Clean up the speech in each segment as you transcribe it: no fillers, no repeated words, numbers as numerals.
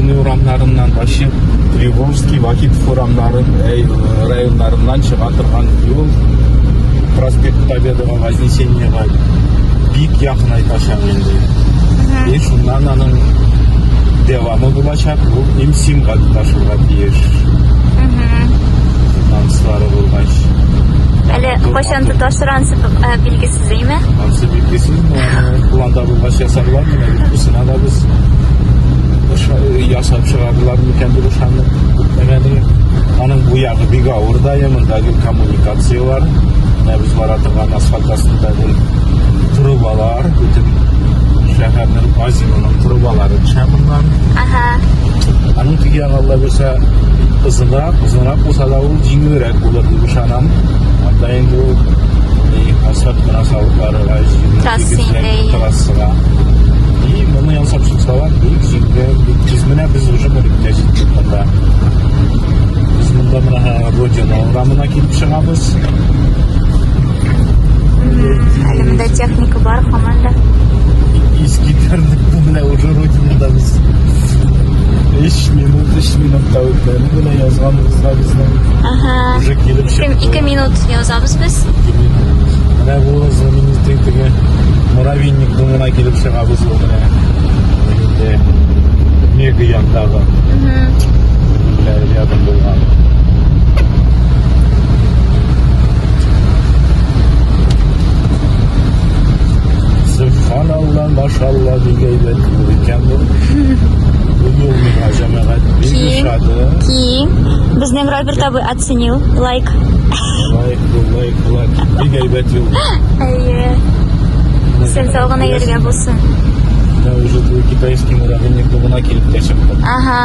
Северный урамнарыннан вообще Приволжский, Вахитов урамнары, районнарыннан чыга торган юл проспект Победага, Вознесениега бик якынайтачак инде. И шуннан аның дәвамы булачак, ул МСИМга тоташырга тиеш. Финанслары булгач. Әле кайчан тоташыр ансы билгесез, әйме? Ансы билгесез, но аны планда булгач ясарлар, менә бит бусына да без ясап чыгардылар микән дип ышанып бетмәгән. Аның бу ягы бик авыр да, монда гел коммуникацияләр. Менә без бара торган асфальт астында гел трубалар, бөтен шәһәрнең Азиноның трубалары төшә моннан. Ага. Аның теге ягы Алла бирсә озынрак, озынрак булса да ул җиңелрәк булыр дип ышанам. Анда инде ул асфальт кына салып барырга Трасса инде. Трассага. И моны ясап чыксалар, бик җиңел, бик тиз. Менә без уже менеп тә җиттек монда. Без монда менә Родина урамына килеп чыгабыз. Әле монда техника бар һаман да. Искитәрлек бу менә уже Родинада без. 3 минут, 3 минут та үтмәде менә язганыбызга безнең. Ага. Уже килеп чыкты. 2 минут язабыз без. 2 минут. Менә бу знаменитый теге муравейник домына килеп чыгабыз ул менә. Инде Мега яндагы. Менә рядом булган. Субханалла, машалла, бик әйбәт юл икән бу. Бу юл миңа җәмәгать бик ошады. Киң. Безнең Роберт абый оценил. Лайк. Лайк, бу лайк, лайк. Бик әйбәт юл. Әйе. Сен сау гына йөргә булсын. Менә уже бу китайский муравейник клубына килеп тә чыктык. Ага.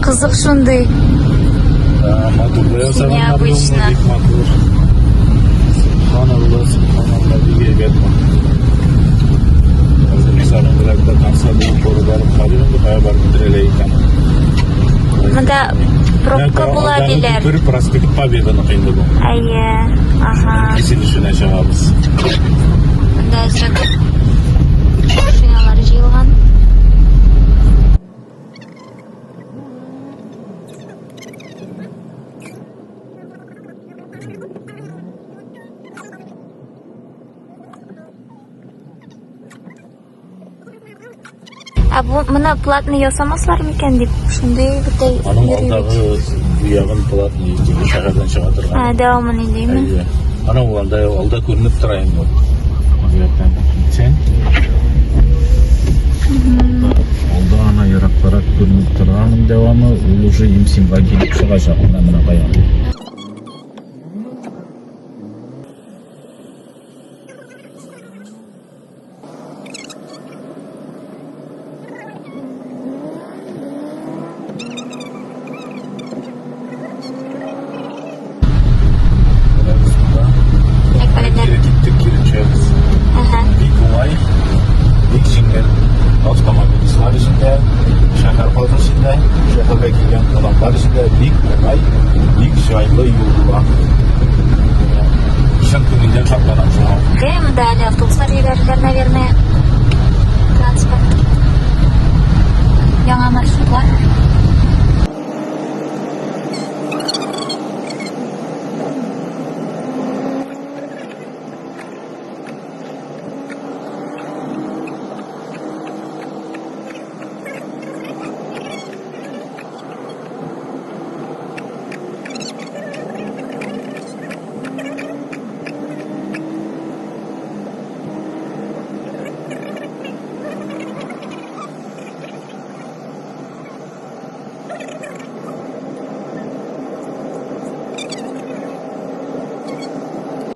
Кызык шундый. Да, матур да ясаганнар Необычно. юлны, бик матур. Субханалла, субханалла, бик әйбәт бу. Хәзер без аның белән до конца бу упоры барып карыйк инде, кая барып бетерәләр икән. Монда пробка була диләр. Бер проспект Победаныкы инде бу. Әйе. Ага. Киселешенә чыгабыз. Монда әзрәк машиналар җыелган. Ә бу моны платный ясамаслар микән дип шундый бөтәй Аның алдагы бу ягын платный теге шәһәрдән чыга торган. Ә, дәвамын инде, Әйе. Ана ул анда алда күренеп тора инде. Күзәтән китсәң. Алда ана ерактарак күренеп тора аның дәвамы, ул уже Имсимга килеп чыгачак менә менә кая. Кире киттек, кире төшәбез. Бик уңай, бик җиңел автомобилистлар өчен дә, шәһәр халкы өчен дә, шәһәргә килгән кунаклар өчен дә бик уңай, бик җайлы юл була. Чын күңелдән шатланам шуңа. Окей, монда әле автобуслар җибәрерләр, наверное. Транспорт.